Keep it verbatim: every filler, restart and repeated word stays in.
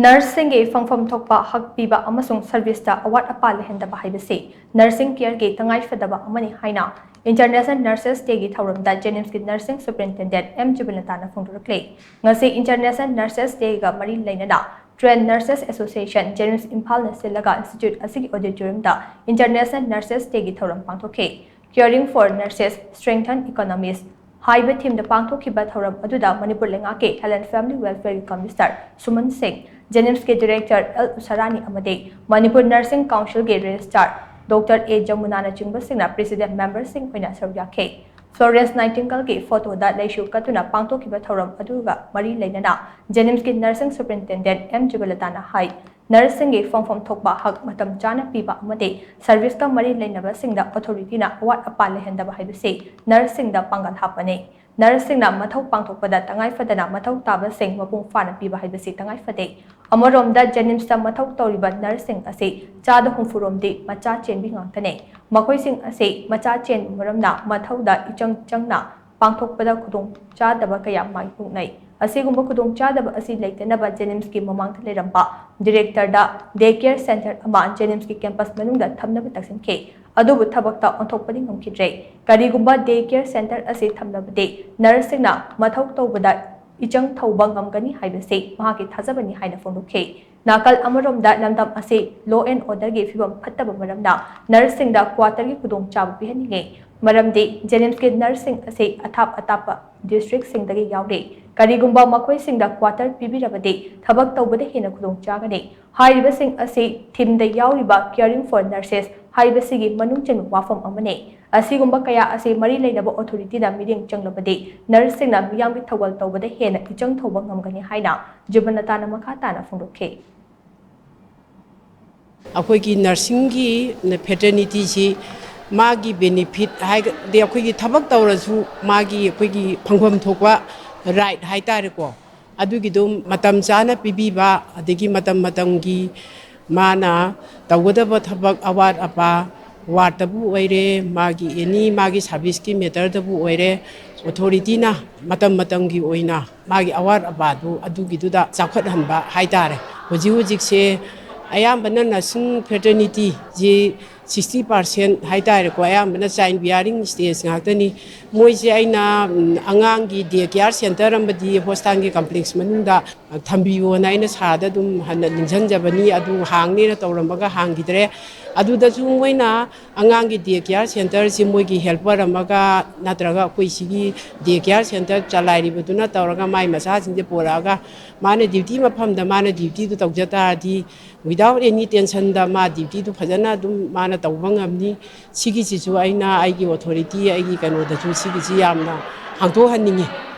ꯅꯔꯁꯁꯤꯡꯒꯤ ꯐꯪꯐꯝ ꯊꯣꯛꯄ ꯍꯛ ꯄꯤꯕ ꯑꯃꯁꯨꯡ ꯁꯔꯚꯤꯁꯇ ꯑꯋꯥꯠ ꯑꯄꯥ ꯂꯩꯍꯟꯗꯕ ꯍꯥꯏꯕꯁꯤ ꯅꯔꯁꯤꯡ ꯀꯦꯌꯔꯒꯤ ꯇꯉꯥꯏ ꯐꯗꯕ ꯑꯃꯅꯤ ꯍꯥꯏꯅ ꯏꯟꯇꯔꯅꯦꯁꯅꯦꯜ ꯅꯔꯁꯦꯁ ꯗꯦꯒꯤ ꯊꯧꯔꯝꯗ ꯖꯦꯅꯤꯝꯁꯀꯤ ꯅꯔꯁꯤꯡ ꯁꯨꯄꯔꯤꯟꯇꯦꯟꯗꯦꯟꯠ ꯑꯦꯝ ꯖꯨꯕꯤꯂꯇꯥꯅ ꯐꯣꯡꯗꯣꯔꯛꯂꯤ꯫ ꯉꯁꯤ ꯏꯟꯇꯔꯅꯦꯁꯅꯦꯜ ꯅꯔꯁꯦꯁ ꯗꯦꯒ ꯃꯔꯤ ꯂꯩꯅꯅ ꯇ꯭ꯔꯦꯟ ꯅꯔꯁꯦꯁ ꯑꯦꯁꯣꯁꯤꯌꯦꯁꯟ ꯖꯦꯅꯤꯝꯁ ꯏꯝꯐꯥꯜꯅ ꯁꯤꯜꯂꯒ ꯏꯟꯁꯇꯤꯇ꯭ꯌꯨꯠ ꯑꯁꯤꯒꯤ ꯑꯣꯗꯤꯇꯣꯔꯤꯌꯝꯗ ꯏꯟꯇꯔꯅꯦꯁꯅꯦꯜ ꯅꯔꯁꯦꯁ ꯗꯦꯒꯤ ꯊꯧꯔꯝ ꯄꯥꯡꯊꯣꯛꯈꯤ꯫ Caring for Nurses, Strengthen Economies ꯍꯥꯏꯕ ꯊꯤꯝꯗ ꯄꯥꯡꯊꯣꯛꯈꯤꯕ ꯊꯧꯔꯝ ꯑꯗꯨꯗ ꯃꯅꯤꯄꯨꯔ ꯂꯩꯉꯥꯛꯀꯤ ꯍꯦꯜꯊ ꯑꯦꯟ ꯐꯦꯃꯤꯂꯤ ꯋꯦꯜꯐꯤꯌꯔꯒꯤ ꯀꯃꯤꯁꯅꯔ ꯁꯨꯃꯟ ꯁꯤꯡ, ꯖꯦꯅꯤꯝꯁꯀꯤ ꯗꯤꯔꯦꯛꯇꯔ ꯑꯦꯜ ꯎꯁꯥꯔꯥꯅꯤ ꯑꯃꯗꯤ ꯃꯅꯤꯄꯨꯔ ꯅꯔꯁꯤꯡ ꯀꯥꯎꯟꯁꯤꯜꯒꯤ ꯔꯦꯖꯤꯁꯇ꯭ꯔꯥꯔ ꯗꯣꯛꯇꯔ ꯑꯦ ꯖꯃꯨꯅꯥꯅꯆꯤꯡꯕꯁꯤꯡꯅ ꯄ꯭ꯔꯦꯁꯤꯗꯦꯟꯠ ꯃꯦꯝꯕꯔꯁꯤꯡ ꯑꯣꯏꯅ ꯁꯔꯨꯛ ꯌꯥꯈꯤ꯫ ꯐ꯭ꯂꯣꯔꯦꯟꯁ ꯅꯥꯏꯇꯤꯡꯒꯜꯒꯤ ꯐꯣꯇꯣꯗ ꯂꯩꯁꯨ ꯀꯠꯇꯨꯅ ꯄꯥꯡꯊꯣꯛꯈꯤꯕ ꯊꯧꯔꯝ ꯑꯗꯨꯒ ꯃꯔꯤ ꯂꯩꯅꯅ ꯖꯦꯅꯤꯝꯁꯀꯤ ꯅꯔꯁꯤꯡ ꯁꯨꯄꯔꯤꯟꯇꯦꯟꯗꯦꯟꯠ ꯑꯦꯝ ꯖꯨꯕꯤꯂꯇꯥꯅ ꯍꯥꯏ, ꯅꯔꯁꯁꯤꯡꯒꯤ ꯐꯪꯐꯝ ꯊꯣꯛꯄ ꯍꯛ ꯃꯇꯝ ꯆꯥꯅ ꯄꯤꯕ ꯑꯃꯗꯤ ꯁꯔꯚꯤꯁꯀ ꯃꯔꯤ ꯂꯩꯅꯕꯁꯤꯡꯗ ꯑꯣꯊꯣꯔꯤꯇꯤꯅ ꯑꯋꯥꯠ ꯑꯄꯥ ꯂꯩꯍꯟꯗꯕ ꯍꯥꯏꯕꯁꯤ ꯅꯔꯁꯁꯤꯡꯗ ꯄꯥꯡꯒꯜ ꯍꯥꯞꯄꯅꯤ꯫ ꯅꯔꯁꯁꯤꯡꯅ ꯃꯊꯧ ꯄꯥꯡꯊꯣꯛꯄꯗ ꯇꯉꯥꯏ ꯐꯗꯅ ꯃꯊꯧ ꯇꯥꯕꯁꯤꯡ ꯃꯄꯨꯡ ꯐꯥꯅ ꯄꯤꯕ ꯍꯥꯏꯕꯁꯤ ꯇꯉꯥꯏ ꯐꯗꯦ꯫ ꯑꯃꯔꯣꯝꯗ ꯖꯦꯅꯤꯝꯁꯇ ꯃꯊꯧ ꯇꯧꯔꯤꯕ ꯅꯔꯁꯁꯤꯡ ꯑꯁꯤ ꯆꯥꯗ ꯍꯨꯝꯐꯨ ꯔꯣꯝꯗꯤ ꯃꯆꯥ ꯆꯦꯟꯕꯤ ꯉꯥꯛꯇꯅꯤ꯫ ꯃꯈꯣꯏꯁꯤꯡ ꯑꯁꯤ ꯃꯆꯥ ꯆꯦꯟꯕ ꯃꯔꯝꯅ ꯃꯊꯧꯗ ꯏꯆꯪ ꯆꯪꯅ ꯄꯥꯡꯊꯣꯛꯄꯗ ꯈꯨꯗꯣꯡ ꯆꯥꯗꯕ ꯀꯌꯥ ꯃꯥꯌꯣꯛꯅꯩ꯫ ꯑꯁꯤꯒꯨꯝꯕ ꯈꯨꯗꯣꯡ ꯆꯥꯗꯕ ꯑꯁꯤ ꯂꯩꯇꯅꯕ ꯖꯦꯅꯤꯝꯁꯀꯤ ꯃꯃꯥꯡꯗ ꯂꯩꯔꯝꯕ ꯗꯤꯔꯦꯛꯇꯔꯗ ꯗꯦ ꯀꯦꯌꯔ ꯁꯦꯟꯇꯔ ꯑꯃ ꯖꯦꯅꯤꯝꯁꯀꯤ ꯀꯦꯝꯄꯁ ꯃꯅꯨꯡꯗ ꯊꯝꯅꯕ ꯇꯛꯁꯤꯟꯈꯤ꯫ ꯑꯗꯨꯕꯨ ꯊꯕꯛꯇ ꯑꯣꯟꯊꯣꯛꯄꯗꯤ ꯉꯝꯈꯤꯗ꯭ꯔꯦ꯫ ꯀꯔꯤꯒꯨꯝꯕ ꯗꯦ ꯀꯦꯌꯔ ꯁꯦꯟꯇꯔ ꯑꯁꯤ ꯊꯝꯂꯕꯗꯤ ꯅꯔꯁꯁꯤꯡꯅ ꯃꯊꯧ ꯇꯧꯕꯗ ꯏꯆꯪ ꯊꯧꯕ ꯉꯝꯒꯅꯤ ꯍꯥꯏꯕꯁꯤ ꯃꯍꯥꯛꯀꯤ ꯊꯥꯖꯕꯅꯤ ꯍꯥꯏꯅ ꯐꯣꯡꯗꯣꯛꯈꯤ꯫ ꯅꯥꯀꯜ ꯑꯃꯔꯣꯝꯗ ꯂꯝꯗꯝ ꯑꯁꯤ law and orderꯒꯤ ꯐꯤꯕꯝ ꯐꯠꯇꯕ ꯃꯔꯝꯅ ꯅꯔꯁꯁꯤꯡꯗ ꯀ꯭ꯋꯥꯇꯔꯒꯤ ꯈꯨꯗꯣꯡꯆꯥꯕ ꯄꯤꯍꯟꯅꯤꯡꯉꯤ꯫ ꯃꯔꯝꯗꯤ ꯖꯦꯅꯤꯝꯁꯀꯤ ꯅꯔꯁꯁꯤꯡ ꯑꯁꯤ ꯑꯊꯥꯞ ꯑꯊꯥꯞꯄ ꯗꯤꯁꯇ꯭ꯔꯤꯛꯁꯤꯡꯗꯒꯤ ꯌꯥꯎꯔꯤ꯫ ꯀꯔꯤꯒꯨꯝꯕ ꯃꯈꯣꯏꯁꯤꯡꯗ ꯀ꯭ꯋꯥꯇꯔ ꯄꯤꯕꯤꯔꯕꯗꯤ ꯊꯕꯛ ꯇꯧꯕꯗ ꯍꯦꯟꯅ ꯈꯨꯗꯣꯡꯆꯥꯒꯅꯤ꯫ ꯍꯥꯏꯔꯤꯕꯁꯤꯡ ꯑꯁꯤ ꯊꯤꯝꯗ ꯌꯥꯎꯔꯤꯕ Caring for Nurses ꯍꯥꯏꯕꯁꯤꯒꯤ ꯃꯅꯨꯡ ꯆꯟꯕ ꯋꯥꯐꯝ ꯑꯃꯅꯤ꯫ ꯑꯁꯤꯒꯨꯝꯕ ꯀꯌꯥ ꯑꯁꯤ ꯃꯔꯤ ꯂꯩꯅꯕ ꯑꯣꯊꯣꯔꯤꯇꯤꯅ ꯃꯤꯠꯌꯦꯡ ꯆꯪꯂꯕꯗꯤ ꯅꯔꯁꯁꯤꯡꯅ ꯃꯤꯌꯥꯝꯒꯤ ꯊꯧꯒꯜ ꯇꯧꯕꯗ ꯍꯦꯟꯅ ꯏꯆꯪ ꯊꯧꯕ ꯉꯝꯒꯅꯤ ꯍꯥꯏꯅ ꯖꯨꯕꯤꯂꯇꯥꯅ ꯃꯈꯥ ꯇꯥꯅ ꯐꯣꯡꯗꯣꯛꯈꯤ꯫ ꯑꯩꯈꯣꯏꯒꯤ ꯅꯔꯁꯤꯡꯒꯤ ꯐꯦꯇꯔꯅꯤꯇꯤꯁꯤ ꯃꯥꯒꯤ ꯕꯦꯅꯤꯐꯤꯠ ꯍꯥꯏꯔꯒꯗꯤ ꯑꯩꯈꯣꯏꯒꯤ ꯊꯕꯛ ꯇꯧꯔꯁꯨ ꯃꯥꯒꯤ ꯑꯩꯈꯣꯏꯒꯤ ꯐꯪꯐꯝ ꯊꯣꯛꯄ ꯔꯥꯏꯠ ꯍꯥꯏꯇꯥꯔꯦꯀꯣ, ꯑꯗꯨꯒꯤꯗꯣ ꯃꯇꯝ ꯆꯥꯅ ꯄꯤꯕꯤꯕ, ꯑꯗꯒꯤ ꯃꯇꯝ ꯃꯇꯝꯒꯤ ꯃꯥꯅ ꯇꯧꯒꯗꯕ ꯊꯕꯛ ꯑꯋꯥꯠ ꯑꯄꯥ, ꯋꯥꯔꯠꯇꯕꯨ ꯑꯣꯏꯔꯦ, ꯃꯥꯒꯤ ꯑꯦꯅꯤ ꯃꯥꯒꯤ ꯁꯥꯔꯚꯤꯁꯀꯤ ꯃꯦꯇꯔꯗꯕꯨ ꯑꯣꯏꯔꯦ, ꯑꯣꯊꯣꯔꯤꯇꯤꯅ ꯃꯇꯝ ꯃꯇꯝꯒꯤ ꯑꯣꯏꯅ ꯃꯥꯒꯤ ꯑꯋꯥꯠ ꯑꯄꯥꯗꯨ ꯑꯗꯨꯒꯤꯗꯨꯗ ꯆꯥꯎꯈꯠꯍꯟꯕ ꯍꯥꯏꯇꯥꯔꯦ꯫ ꯍꯧꯖꯤꯛ ꯍꯧꯖꯤꯛꯁꯦ ꯑꯌꯥꯝꯕꯅ ꯅꯔꯁꯤꯡ ꯐꯦꯇꯔꯅꯤꯇꯤꯁꯤ ꯁꯤꯛꯁꯇꯤ ꯄꯥꯔꯁꯦꯟ ꯍꯥꯏꯇꯥꯔꯦꯀꯣ, ꯑꯌꯥꯝꯕꯅ ꯆꯥꯏꯜ ꯕꯤꯌꯥꯔꯤꯡ ꯁ꯭ꯇꯦꯖ ꯉꯥꯛꯇꯅꯤ꯫ ꯃꯣꯏꯁꯦ ꯑꯩꯅ, ꯎꯝ, ꯑꯉꯥꯡꯒꯤ ꯗꯦ ꯀꯤꯌꯥꯔ ꯁꯦꯟꯇꯔ ꯑꯃꯗꯤ ꯍꯣꯁꯇꯥꯜꯒꯤ ꯀꯝꯄ꯭ꯂꯦꯛꯁ ꯃꯅꯨꯡꯗ ꯊꯝꯕꯤꯌꯣꯅ ꯑꯩꯅ ꯁꯥꯔꯗ ꯑꯗꯨꯝ ꯍꯟꯅ ꯅꯤꯡꯁꯤꯡꯖꯕꯅꯤ꯫ ꯑꯗꯨ ꯍꯥꯡꯅꯦꯅ ꯇꯧꯔꯝꯃꯒ ꯍꯥꯡꯈꯤꯗ꯭ꯔꯦ꯫ ꯑꯗꯨꯗꯁꯨ ꯃꯣꯏꯅ ꯑꯉꯥꯡꯒꯤ ꯗꯦ ꯀꯤꯌꯥꯔ ꯁꯦꯟꯇꯔꯁꯤ ꯃꯣꯏꯒꯤ ꯍꯦꯜꯄꯔ ꯑꯃꯒ ꯅꯠꯇ꯭ꯔꯒ ꯑꯩꯈꯣꯏ ꯁꯤꯒꯤ ꯗꯦ ꯀꯤꯌꯥꯔ ꯁꯦꯟꯇꯔ ꯆꯂꯥꯏꯔꯤꯕꯗꯨꯅ ꯇꯧꯔꯒ ꯃꯥꯏ ꯃꯆꯥꯁꯤꯡꯁꯦ ꯄꯨꯔꯛꯑꯒ ꯃꯥꯅ ꯗ꯭ꯌꯨꯇꯤ ꯃꯐꯝꯗ ꯃꯥꯅ ꯗ꯭ꯌꯨꯇꯤꯗꯨ ꯇꯧꯖ ꯇꯥꯔꯗꯤ without any tensionꯗ ꯃꯥ ꯗ꯭ꯌꯨꯇꯤꯗꯨ ꯐꯖꯅ ꯑꯗꯨꯝ ꯃꯥꯅ ꯇꯧꯕ ꯉꯝꯅꯤ꯫ ꯁꯤꯒꯤꯁꯤꯁꯨ ꯑꯩꯅ ꯑꯩꯒꯤ ꯑꯣꯊꯣꯔꯤꯇꯤ, ꯑꯩꯒꯤ ꯀꯩꯅꯣꯗꯁꯨ ꯁꯤꯒꯤꯁꯤ ꯌꯥꯝꯅ ꯍꯥꯡꯗꯣꯛꯍꯟꯅꯤꯡꯉꯤ꯫